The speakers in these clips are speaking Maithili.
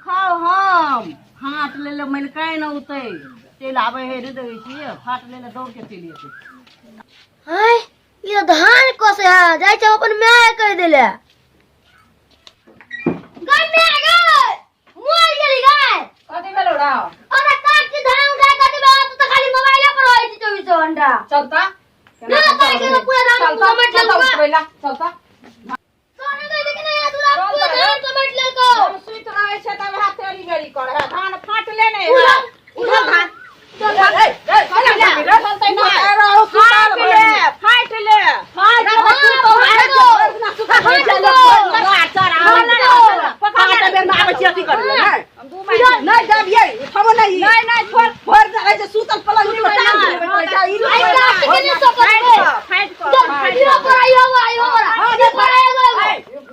खाउ हम फाट ले ले मलिकाइ न उतै चलि आबै है रे देखै छियै फाट ले ले दौड़ के चलि एतै। हाय, ई तऽ धान कसे है जाइ छै अपन माय कहि देले गय माय गय मर गेली गय। कथी भेलौ रौ? अरे काकी धान उठा के देबे तू तऽ खाली मोबाइले पर रहै छी 24 घंटा। चलता। ना पाइ के पूरा धान समेट चलता लेलको। उठबै ला चलता। सोना गय लेकिन आया तू पूरा धान समेट लेलको। हम सुति रहै छै तब वएह तेरी मेरी करे है धान फाटले नहि है। उठल उठल धान। चल। ए, ए, उठलतै नहि। फाटि ले फाटि ले। फाट नहि जाबियै उठाबो नहि। नहि नहि छोड़। भरि रहै छै सुतल पलंग पर टांग देबै कहै छै, ई आई काकी के नहि सकत फाटि कऽ फाटि कऽ। चल इहो पर आइयो आइयो ई पर आइयो।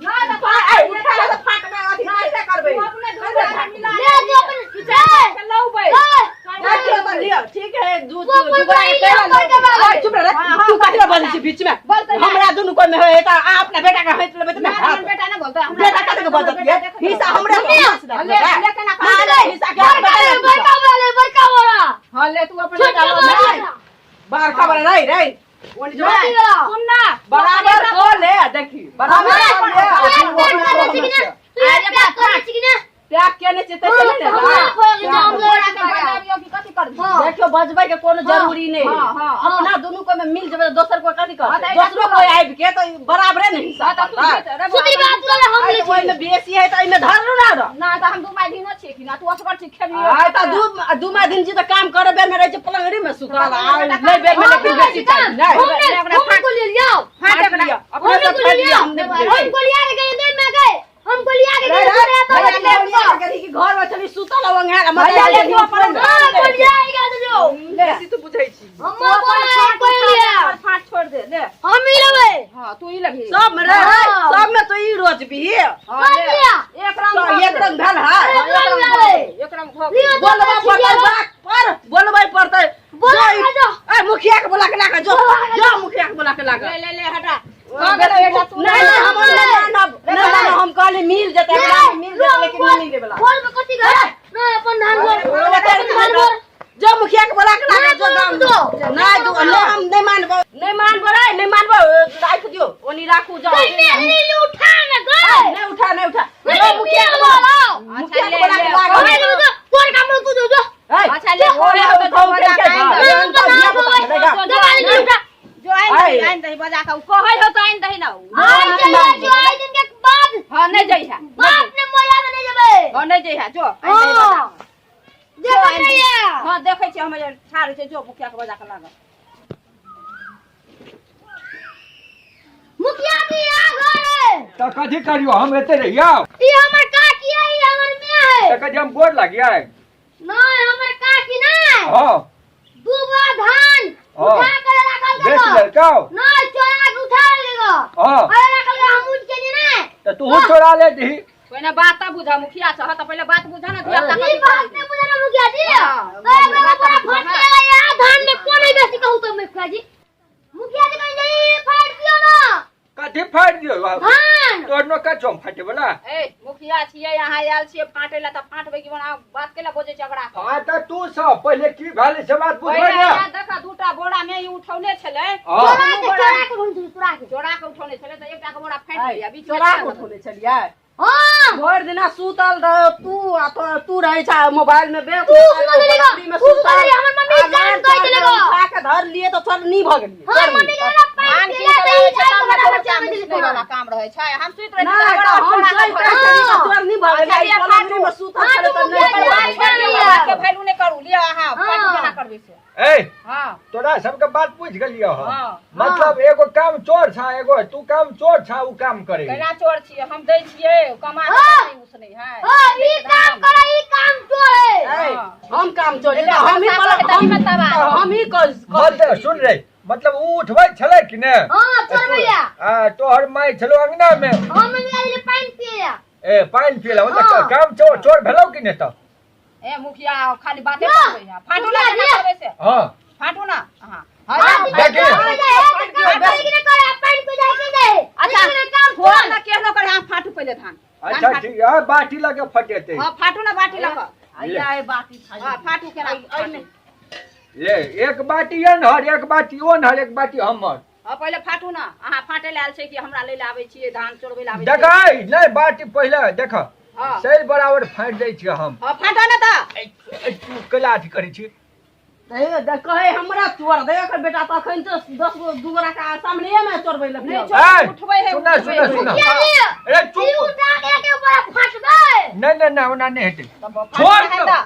नहि तऽ ए, उठा ले तऽ फाटबै, अथी कैसे करबै? तू अपने दू आदमी मिला ले जो अपन ए लौबै। ए देखियौ तऽ लिअ, ठीक है, दू तू अपन दू गोरा पहिले के अपन के बारे। ए, चुप रह रे, तू कथी लए बजै छी बीच में? बोलतै नहि। हमरा दुनू कोइ में होय तऽ अहाँ अपना बेटा के हँसि लेबै तऽ नहि हमरा हैत। बेटा नहि बोलतै हमरा। बेटा कतेक बजत ये? हिस्सा हमरे मम्मी, ले ले केना नहि, खा नहि, हिस्सा के बड़का बेटा ले बड़का वाला बड़का वाला। हँ ले तू अपने छोटका डालो। वाला। नहि। बड़का बड़ा नहीं रे ओनी जो छोटी वाला। सुन ना। बराबर को ले देखी बराबर तू को एक पैक करे छी कि ना? तू एक पैक करे छी कि ना? त्याग केने छै ते हाँ, चले ने। हमरा खोल के जाम ले। बोरा के बजाबियो कि कथी करबी? हाँ। देखियो बजबै के कोनो जरूरी नहीं। हाँ, हाँ, अपना दुनू को में मिल जेबै तऽ दोसर को कथी हाँ, करतै? तऽ दोसरो कोई आबि के तऽ बराबरे ने हिस्सा हाँ, तऽ तू करतै। जीत, रे बौआ, सुधी बात करे हम आइ ले तऽ ओहिमे बेसी है तऽ एहिमे धरलू ना रह। ना तऽ हम दू माय दिनो छियै कि ना तू असगर छी खेबही। आइ तऽ दू दू माय दिन जी तऽ काम करे बेर में रहै छै पलंगड़ी में सुतल आ नहि बेर में लेकिन बेसी चाही नहि। हम को ले लियो। फाट एकरा। लिअ, अपने हम सब को फाटि ले लिअ, लियो। हम नहि बुझै हम छी। को लिया के गए दे में गए हम को लिया के रे, गए रे, रे तो भैया ले ले लिया के कि घर में चली सुतल हो अंघार मत भैया ले तू अपन। हां को लिया के जो बेसी तू बुझै छी। हम तू अपन को फाट ले लिया। उठा, फाट छोड़ दे ले। हम ही लेबै। हाँ तू ई लगी। सब में रे हाँ। सब में तो ई रोज भी हाँ, कर ले। लिया। एक रंग तो भऽ एक गेल। रंग भेल है। एक रंग भेलै। एक रंग भऽ गेल। लियो तो बोलबै पड़तै बात पर बोलबै पड़तै। बोला जो के जो। ए मुखिया के बोला के लाके जो बोला के जो मुखिया के बोला के लाके। ले ले ले हटा भऽ गेलौ एकटा तू। नहीं नहीं हम नहीं मानब नहीं मानब हम कहली मिल जेतै एकरा में मिल जेतै लेकिन नहीं मिले वाला। बोल में कथी गए ना अपन धान बोल अपन धान बोल। जो मुखिया के बोला के लाके जो नहीं, गाँव दो। नहीं दो नहीं हम नहीं मानबो नहीं मानबो रे नहीं मानबो राख दियो ओनी राखू जाओ। गई मेरे लिए उठा ना गए। नहीं उठा नहीं उठा नहीं जो मुखिया के बोला बोला मुखिया के ले, बोला के ले, लाके। हमें तो कोन काम तू जो जो। ए, अच्छा ले ओ ले ले, तो उठाओ, बजा के के आइन घर। दही। हम तो धिया पुता खेलेगा। दबा ले उठा। जो आइन दही आइन दही बजा के उ कहै हो तऽ आइन दही ना उ। आज चले जो आज दिन के बाद हाँ नहीं जई है। बाप ने मोया में नहीं जबे। हाँ नहीं जई है जो आइन दही बजा हां के। देखो नहीं है। हाँ देखै छियै हम जे ठाढ़ छै जो मुखिया के बजा के लागल। मुखिया जी आ घर है। तऽ कथी करियो हम एते रहियौ? ई हमर काकी है ई हमर माय है। तऽ कथी हम गोर लागियै? नहीं हमर काकी नहीं। हँ। दू बोरा धान हाँ। उठा के रखल बेच गो। लेलकौ? नहीं चोरा के उठा लेगो। हाँ। अरे रखल गो हम उठ के नहीं। तऽ तूहू चोरा ले दही। पहिने बात तऽ बुझ मुखिया छह तऽ पहिले बात बुझ ने धिया पुता ई बात नहीं बुझे ना मुखिया जी। हाँ, तो एक बात बोरा बुझ फट ना। के यहाँ धान में कौन है बेसी कहूँ तो मुखिया जी। मुखिया जी कहीं जाइए फाड़ दियो ना। कथी फाड़ि दियौ? धान। तोहर नौकर छौ हम फाटे वाला? ए मुखिया छियै अहाँ आयल छियै फाटे ला तऽ फाटबै कि बना बात केला बजै छै ओकरा? हाँ तऽ तू सब पहिले की भेलै से बात बुझबै पहिले ने। यहाँ देख दूटा बोरा में ई उठौने छलै। हाँ। चोरा के चोरा के घुम चोरा के। चोरा के उठौने छलै तऽ एकटा के बोरा फाटि गेलै बीच में। चोरा के उठौने छलियै? हाँ। भरि दिना सुतल रह तू आ तू रहै छ मोबाइल में व्यस्त। तू सुतल रही गो, पलंगड़ी में तू सुतल रही, सुतल। हमर मम्मी आ जान लाल कहि चार देले गो। उठा के धर लिए तऽ चल नी भऽ गेलियै। हमर मम्मी के ना धान पानि कीन पिला के दे लाबै ई छै जान तब ने बड़ा कोनो बच्चा काम में दिल उसनै वाला काम रहै छै हम सुति रहै नहि छियै तऽ हम चोरा सुति के रहै छलियै तऽ हाँ। चोर नी भऽ अच्छा, गेलियै। लिअ, पलंगड़ी में फाटू। सुतल हाँ, छलै तू तऽ नहि मुखिया भऽ जी, गेलियै। बात छोड़ि दियौ बात के वैल्यू नहि करू लिअ अहाँ हाँ। फाटू केना करबै से। ए हाँ। तोरा सबके बात बुझि गेलियौ हम। हाँ। मतलब एगो काम चोर छा एगो तू काम चोर छा उ काम करे। केना चोर छियै हम दै छियै कमा के हाँ। नहि उसनै है। हां ई काम करे ई काम चोर है। ए, हम काम चोर एकरा हम ही पैसा पलंग के तनी में तबाह। हम ही कर मतलब सुन रे मतलब उ उठबै छलै कि ने? हां चोर भैया। आ तोहर माय छलो अंगना में। हम मम्मी आइले पानि पिए। ए पानि पियला मतलब हाँ। काम चोर चोर भेलौ कि ने तऽ? ए मुखिया खाली बाते ना। करबै है फाटू ना मुखिया केना जी। करबै से? हाँ। फाटू ना अहाँ। हाँ, देखी। काम करे कि ना करे पानि पी जाए के जाए। अच्छा काम छोड़ चोर। ना केहनो करे अहाँ फाटू पहिले धान। अच्छा ठीक है, बाटी लगे फटेते। हां, फाटू ना बाटी लग। आइया ए बाटी खाइ। हां, फाटू केना। अइ ले, एक बाटी एनहर, एक बाटी ओनहर, एक बाटी हमर। हां, पहिले फाटू ना। अहाँ फाटे ले आयल छै कि हमरा ले आबै छियै, धान चोरबै ले आबै छियै? देखै नहि, बाटी पहिले देख। हां। सही बराबर फाटि दै छियै हम। हां, फाटो ना तऽ। ए, तू कैला अथी करै छी? कहे हमरा चोर दे एकर बेटा, तऽ अखन तऽ 10 गो 2 गोरा के सामने में चोरबै लग। नहि, ए, चोर उठबै है। सुना, उठबै सुना, है। सुना। मुखिया जी, अरे ई चुप। उठा के के ऊपर फाटबै। नहि नहि नहि, ओना नहि हेतै। तब छोड़ फाटू दो। ना तऽ।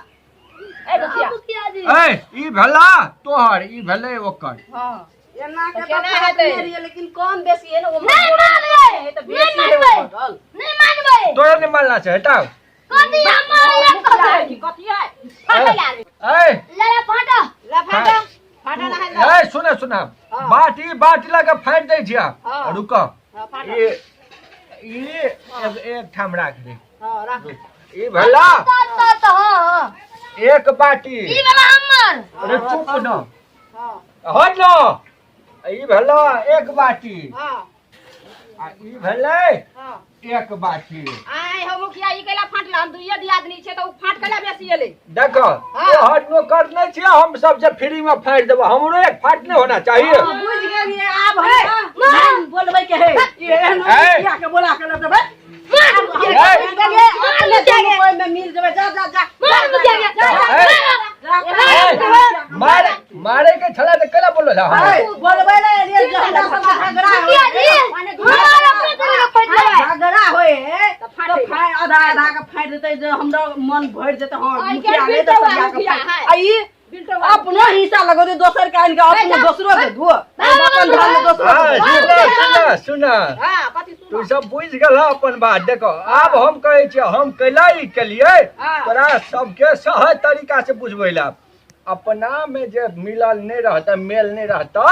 ए मुखिया। मुखिया जी। ए, ई भेला तोहर, ई भेलै ओकर। हां। एना के तऽ तऽ केना फाटने हेतै? रहियै, लेकिन कम बेसी है ने ओ। नहीं मानबै। तऽ नहीं बेसी है मानबै। ओ। नहीं मानबै। तोरा नहि मानना छै, हटाउ। कथी हमर एक मुखिया कहतै? है कि कथी है? फाटे ले आबै। ए। ले ले फाटो। ले फाटो, फाटो ना है। ए, सुना सुना। हाँ। बाटी बाटी लगे फाटि दै छियै। हाँ। रुक। हां, फाटो। ई ई एक एक ठाम राख दे। हां, राख। ई भेला तऽ तऽ तऽ हां हां। एक बाटी। ई वाला हमर। अरे चुप न। हां। हट न। ई भेला एक बाटी। हां। आ ई भेलै हां। एक बाटी। आय हो मुखिया, ई कैला फाटला? हम दुइये दियादनी छै तऽ उ फाट कैला बेसी एलै? देखो, हाँ। तोहर नौकर नहीं छियै हम सब जे फ्री में फाड़ि देबो। हमरो एक फाट नहीं होना चाहिए। बुझि गेलियै, आब हम नहीं बोलबै के है ई एहन ए। मुखिया के बोला के लऽ देबै। मार मुखिया ए। के। बुझि गेलियै, अपने दुनू कोइ में मिल जेबै। जा जा जा। मार मुखिया के। ए। जा। ए, मारे मारे के छला तऽ केना बोललो हमरा? ए, बोलबै ने एलियै जे हमरा सबके झगड़ा होय। मुखिया जी, हमार अपने दुनू के फाटि लेबै। झगड़ा होय है तऽ तऽ फाटै। फाड़ि आधा आधा के फाड़ि देतै जे हमरा मन भरि जेतै। हँ, आइ मुखिया के रे तऽ बिलटौआ सरिया के मुखिया फाड़ि। है। आ ई अपनो हिस्सा लगौते, दोसर के आनि के अपनो दोसरो के धो अपन धान में दोसरो हाँ, के धो। सुना सुना सुना। हां, कथी तू सुनो? सब बुझि गेल अपन बात। देखो, आब हम कहै छियै, हम कैला ई केलियै? हाँ। तोरा सबके सहज तरीका से बुझबै ला। अपना में जे मिलल नहीं रहता, मेल नहीं रहता,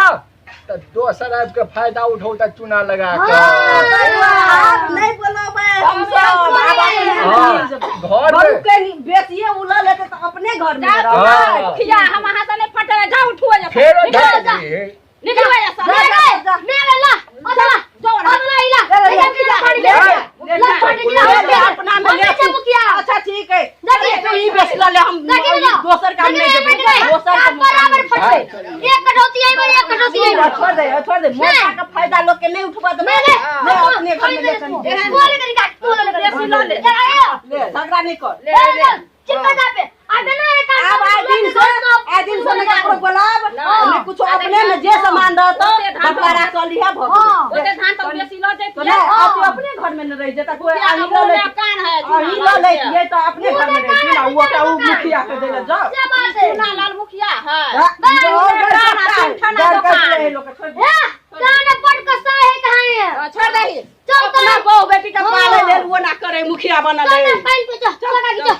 तऽ दोसर आबि के फायदा उठौता चूना लगा के। आब नहि बोलबै हम सब, आब अपने हाँ, मिल जेबै। घर बरू में कनि बेसिए उ लऽ लेतै तऽ अपने घर में जा। रहबै। हाँ। मुखिया, हम अहाँ से नहि फटबै। जाउ, उठू एजा। फेरो निकलो धर जा। दीही। निकलो एजा से। ले ले ले ले ला अदला जाउ ना। अदला इला। ले, ले, ले ले फाटि ले, ले ले, ले फाटि ले, गिला। ले, अपना में ले। ले मुखिया। अच्छा ठीक है। देखिए। तू ही बेच लऽ ले, हम देखिए ना। दोसर काम नहीं जेबै, दोसर के बराबर फटबै, एक कटौती आइबै, एक कटौती आइबै। छोड़ दे, छोड़ दे। मौका के फायदा लोग के नहीं उठवा देबै। नहीं, ले, अपने घर में ले कनी। बोले करी काट तू ले बेसी लऽ ले। ले, झगड़ा नहीं कर। ले ले ले। चिपका जा पे आ ना एक। आब आइ दिन से, आइ दिन से नहि ककरो बोलाब, नहि कुछो। अपने में जे सामान रहतो बंटवारा कर लिहे, भऽ गेलै। ओते धान तऽ बेसी लऽ तो जैतियै। नहि, आब तू अपने घर में न रहि जेता कोई। मुखिया अहीं के लऽ मुँह में लैत कान है चूना अहीं लऽ लाल के। लैतियै तऽ अपने घर में रहितियै ना। ओ ओकरा ओ मुखिया के दै लए जाओ। से बात है। चूना लाल मुखिया है। हाँ, और कान गड़ आ, सकता है, तीन ठना गड़ दोकान। कट ले लोग के, छोड़ दे। ए कान पट कसा है कहां है? हाँ, छोड़ दही। चल अपना तो बहु बेटी के हाँ। पाले लेल वो ना करे, मुखिया बनल है। चल पानी पे चल, चल काकी चल।